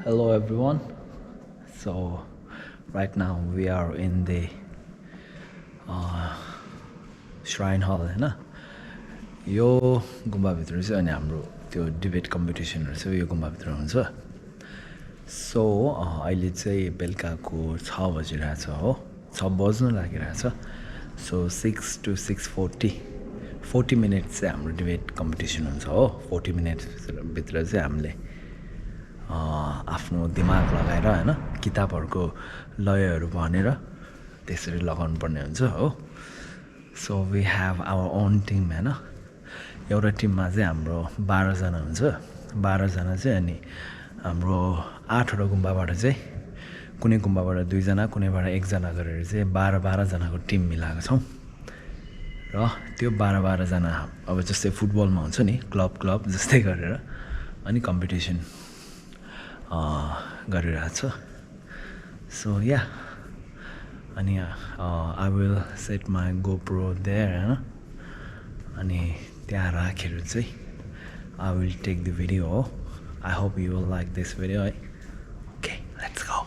Hello everyone. So right now we are in the Shrine Hall हैन यो गुम्बाभित्र चाहिँ अनि हाम्रो त्यो डिबेट कम्पिटिसनहरु चाहिँ यो गुम्बाभित्र हुन्छ सो अहिले चाहिँ बेलुकाको 6 बजिरहेछ हो 6 बज्न लागिरहेछ सो 6 to 6:40 40 मिनट्स चाहिँ हाम्रो डिबेट कम्पिटिसन हुन्छ हो 40 मिनट्स भित्र चाहिँ हामीले आफ्नो दिमाग लगाएर हैन किताबहरुको लयहरु भनेर त्यसरी लगाउनु पर्ने हुन्छ हो so we have our own team हैन एउटा टिममा चाहिँ हाम्रो 12 जना हुन्छ 12 जना चाहिँ अनि हाम्रो 8 वटा गुम्बाबाट चाहिँ कुनै गुम्बाबाट 2 जना कुनैबाट 1 जना गरेर चाहिँ 12 जनाको टिम मिलाएको छौं र त्यो 12 जना अब जस्तै फुटबलमा हुन्छ नि क्लब जस्तै गरेर अनि कम्पिटिसन गरिरहेछ सो या अनि I will set my GoPro there हैन अनि त्यहाँ राखेर चाहिँ I will take the video हो I hope you will like this video है ओके लेट्स गो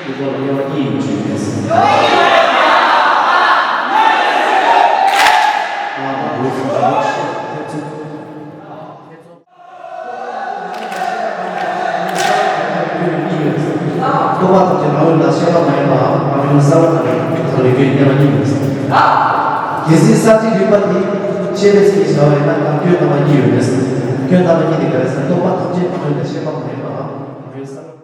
이거 여기 주겠습니다. 똑같은 제 마을 나시가 말과 마을 싸우다가 저를 얘기하는 예수 사지 리바디 제베스 이사와의 난 교회다만 이유였어. 교회다만 이니까 똑같은 제 마을 나시가 말과 마을 싸우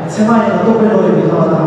세마리가 똑벨로에 이상하다.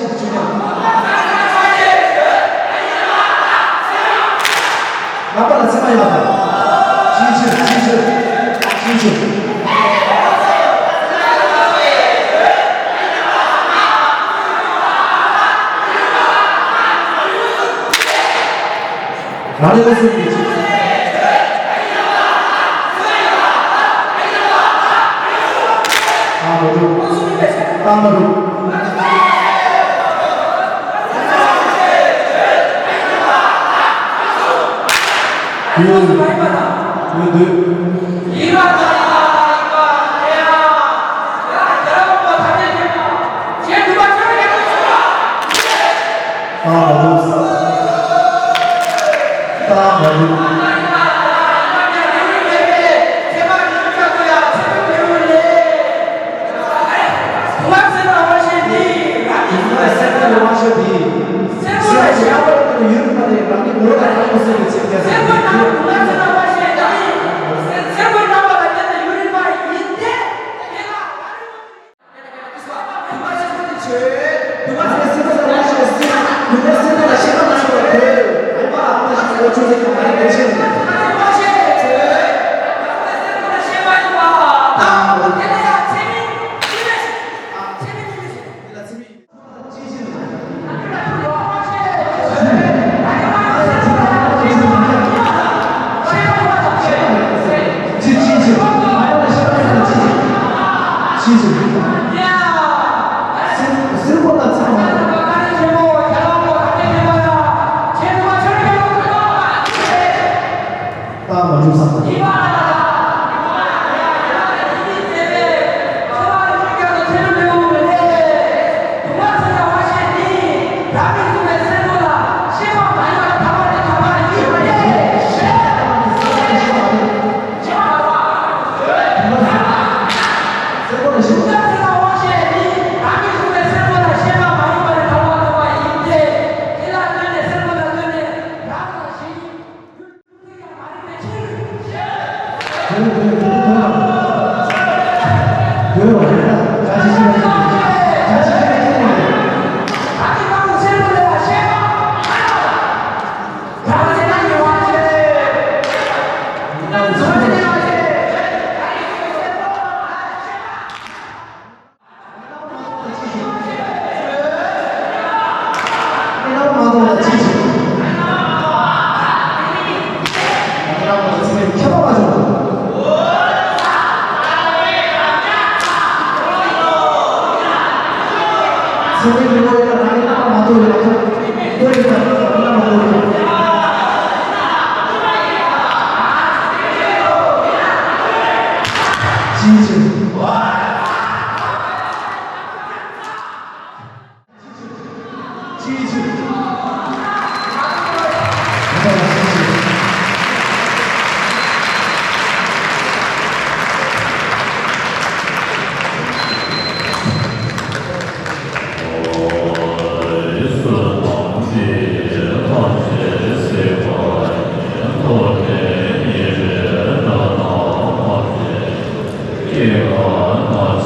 15주년. 나빠라 세마이 와봐. 진실. 나를 했으면 되지. 따마루.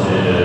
Yeah.